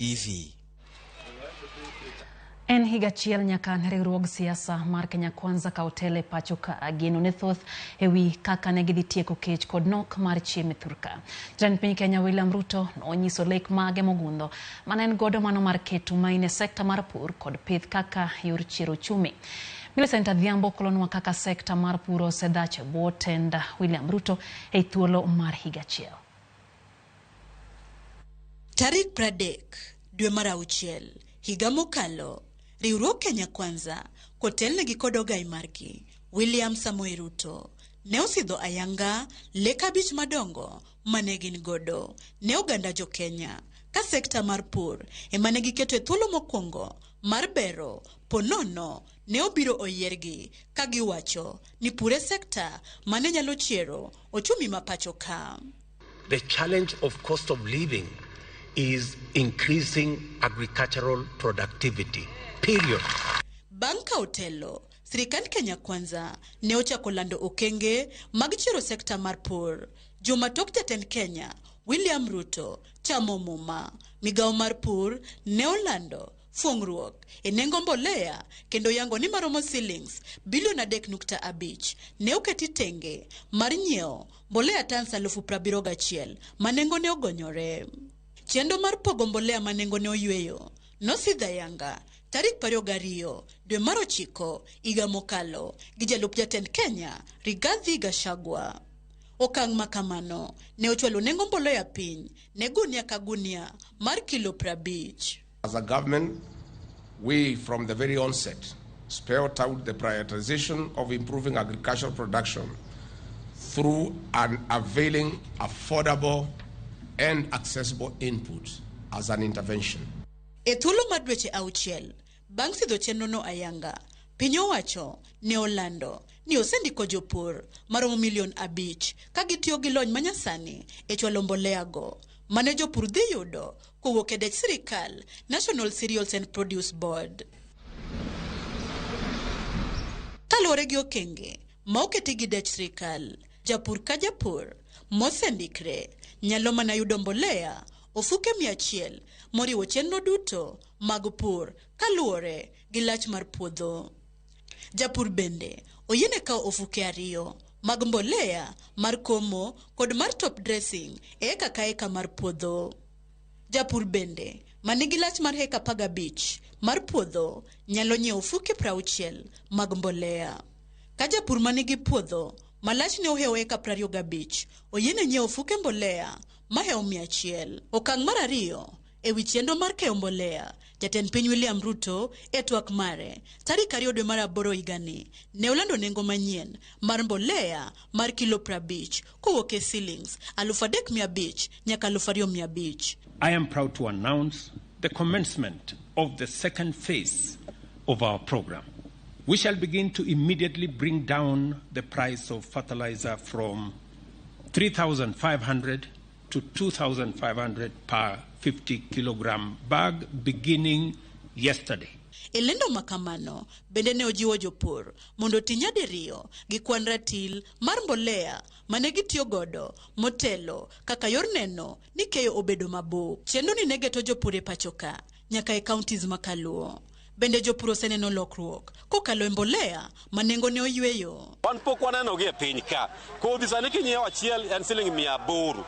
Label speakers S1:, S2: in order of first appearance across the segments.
S1: TV.
S2: En higa achiel nyaka ne riwruog siasa mar Kenya Kwanza kaw telo e pacho ka geno ne thoth e wi kaka ne gidhi tieko kech kod nok mar chiemo e thurka. Jatend piny Kenya William Ruto nonyiso lek mage mogundho mane en godo mano mar keto tumaini e sekta mar pur kod pith kaka yor chiero uchumi. Millicent Adhiambo kolonwa kaka sekta mar pur osedhach e bwo tend William Ruto e thuolo mar higa achiel.
S3: Tarik 30 dwe mar auchiel higa mokalo, riwruog Kenya Kwanza kotelnegi kod ogai margi William Samoei Ruto ne osidho ayanga lek abich madongo mane gin godo ne oganda jo Kenya ka sekta mar pur ema ne giketo e thuolo mokwongo mar bero ponono ne obiro oyiergi ka giwacho ni pur e sekta mane nyalo chiero ochumi ma pacho ka.
S4: The challenge of cost of living is increasing agricultural productivity. Period.
S3: Bang' kawo telo, sirikand Kenya Kwanza ne ochako lando okenge mag chiero sekta mar pur. Juma tok jatend Kenya William Ruto chamo muma, migawo mar pur ne olando fuong'ruok e nengo mbolea kendo yango ni maromo shillings bilion 3.5 ne oketi tenge mar nyiewo mbolea tans 71,000 ma nengone ogonyore. Chenro mar pogo mbolea ma nengone oyweyo nosidh ayanga tarik 22 dwe mar ochiko higa mokalo gi jalup jatend Kenya Rigathi Gachagua. Okang' ma kamano ne ochwalo nengo mbolea piny ne gunia ka gunia mar kilo 50.
S5: As a government, we from the very onset spelled out the prioritization of improving agricultural production through an availing affordable and accessible inputs as an intervention.
S3: E thuolo mar dweche auchiel bang' sidho chenrono ayanga, piny owacho ne olando ni osendiko jopur maromo milion 5 ka gitiyo gi lony manyasani e chwalo mbolea go mane jopur dhi yudo kowuok e dech sirikal National Cereals and Produce Board. Kaluwore gi okenge ma oketi gi dech sirikal, japur ka japur mosendikre nyalo mana yudo mbolea ofuke 100 moriwo chenro duto mag pur kaluwore gi lach mar puodho. Japur bende oyiene kawo ofuke 2 mag mbolea mar komo kod mar top dressing e eka ka eka mar puodho. Japur bende manigi lach mar heka 15 mar puodho nyalo nyiewo ofuke 60 mag mbolea. Ka japur manigi puodho ma lachne ohewo eka 25 oyiene nyiewo ofuke mbolea mahewo 100. Okang' mar ariyo e wi chenro mar keyo mbolea, jatend piny William Ruto e twak mare tarik 2 dwe mar aboro higani ne olando nengo manyien mar mbolea mar kilo 50 kowuok e shillings 3,500 nyaka 2,500.
S6: I am proud to announce the commencement of the second phase of our program. We shall begin to immediately bring down the price of fertilizer from 3,500 to 2,500 per 50 kilogram bag beginning yesterday.
S3: E lendo makamano bende ne ojiwo jopur mondo oti nyadiriyo gi kwan ratil mar mbolea mane gitiyo godo motelo kaka yor neno ni keyo obedo mabup. Chenro ni ne geto jopur e pacho ka nyaka e counties makaluo. Bende jopur oseneno lokruok kokalo e mbolea ma nengone oyweyo.
S7: Wan pok waneno gi e piny ka. Kodhi sani kinyiewo achiel en siling 800.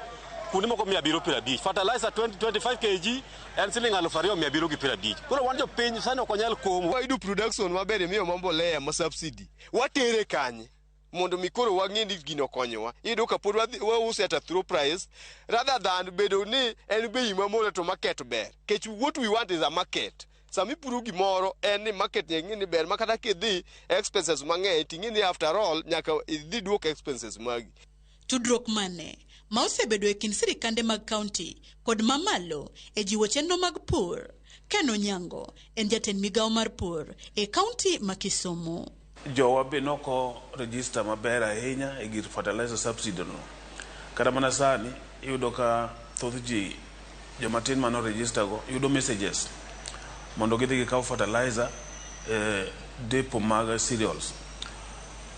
S7: Kuonde moko 750. Fertilizer 25 kg en siling 2,750. Koro wan jopiny sani ok wanyal komo.
S8: Wayudo production maber imiyo ma mbolea ma subsidy. Watere kanye? Mondo mi koro wang'e ni gino okonyowa. Iyudo ka pod wause at a throw price rather than bedo ni en bei mamolo to market ber. Kech what we want is a market. Sama ipuro gimoro en ni market nyaka ing'e ni ber ma kata kidhi expenses mang'eny ting'e ni after all nyaka idhi duok expenses magi.
S3: Tudruok mane ma osebedo e kind sirikande mag kaunti kod mamalo e jiwo chenro mag pur? Ken Onyango en jatend migawo mar pur e kaunti ma Kisumu.
S9: Jowa be noko register maber ahinya e gir fertilizer subsidy no. Kata mana sani iyudo ka thoth ji joma tin mano register go yudo messages mondo gidhi gikaw fertilizer e depot mag cereals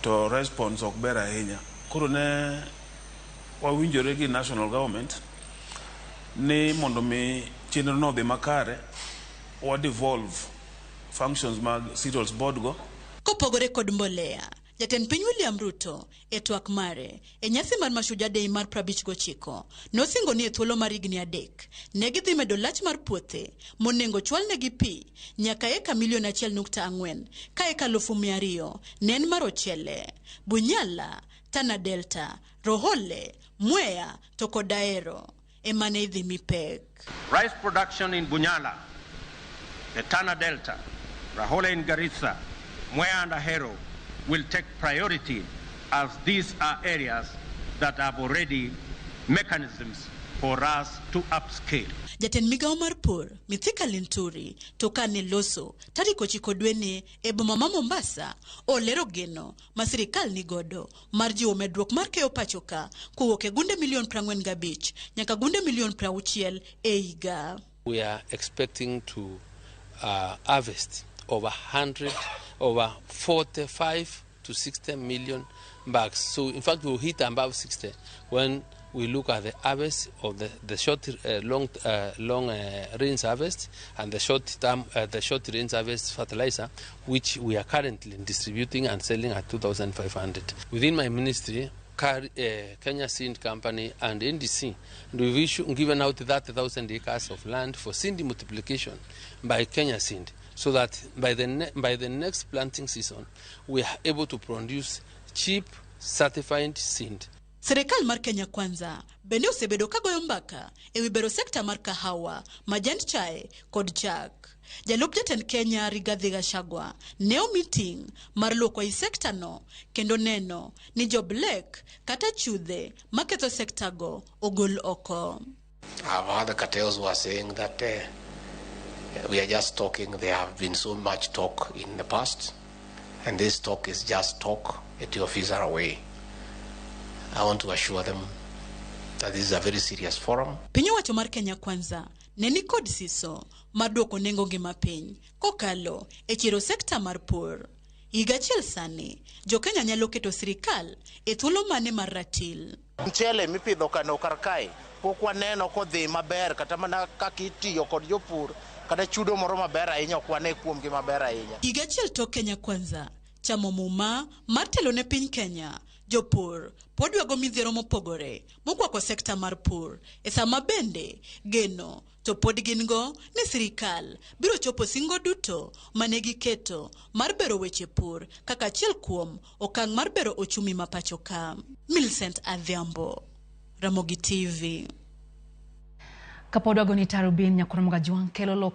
S9: to response ok ber ahinya. Koro ne wawinjore gi national government ni mondo mi chenro no odhi makare, wa devolve functions mag cereals board go.
S3: Kopogore kod mbolea, Jatend piny William Ruto e twak mare e nyasi mar Mashujaa Day mar 59 nosingo ni e thuolo mar higni 3 ne gidhi medo lach mar puothe monengo chwalnegi pi nyaka eka milion 1.4 ka eka 200,000 ne en mar ochele, Bunyala, Tana Delta, Rohole, Mwea to kod Ahero ema ne idhi mi pek.
S6: Rice production in Bunyala, the Tana Delta, Rahole in Garissa, Mwea and Ahero will take priority, as these are areas that have already mechanisms for us to upscale.
S3: Jatend migawo mar pur Mithika Linturi to kane loso tarik 9 dweni e boma ma Mombasa olero geno ma sirikal nigodo mar jiwo medruok mar keyo pacho ka kowuok e gunde milion 45 nyaka gunde milion 60 e higa.
S1: We are expecting to harvest over 45 to 60 million bags. So in fact we'll hit above 60 when we look at the harvest of the short, long range harvest and the short term, the short range harvest fertilizer, which we are currently distributing and selling at 2,500. Within my ministry, Kenya Seed Company and NDC, and we've given out 30,000 acres of land for seed multiplication by Kenya Seed, so that by the next planting season, we are able to produce cheap, certified seed.
S3: Serikal mar Kenya Kwanza bende osebedo kagoyo mbaka ewi bero sekta mar kahawa, majand chae kod chak. Jalup jatend Kenya Rigathi Gachagua ne omi ting' mar luoko i sekta no kendo neno ni joblek kata chudhe maketho sekta go ogol oko.
S4: I've heard the cartels were saying that we are just talking. There have been so much talk in the past, and this talk is just talk. Your fees are away. I want to assure them that this is a very serious forum.
S3: Piny owacho mar Kenya Kwanza ne ni kod siso mar duoko nengo ngima piny kokalo e chiro sekta mar pur. Higa achiel sani, jo-Kenya nyalo keto sirikal e thuolo mane mar ratil.
S10: Mchele mipidho kano kar kae pok waneno kodhi maber, kata mana kaka itiyo kod jopur kata chudo moro maber ahinya ok wane kuomgi maber ahinya.
S3: Higa achiel tok Kenya Kwanza chamo muma mar telo ne piny Kenya, jopur pod ywago midhiero mopogore mokwako sekta mar pur e sama bende geno to pod gin go ni sirikal biro chopo singo duto mane giketo mar bero weche pur kaka achiel kuom okang' mar bero ochumi ma pacho ka. Millicent Adhiambo, Ramogi TV.
S2: Kapod wagoni tarubin nyakwar Mgajwang' kelo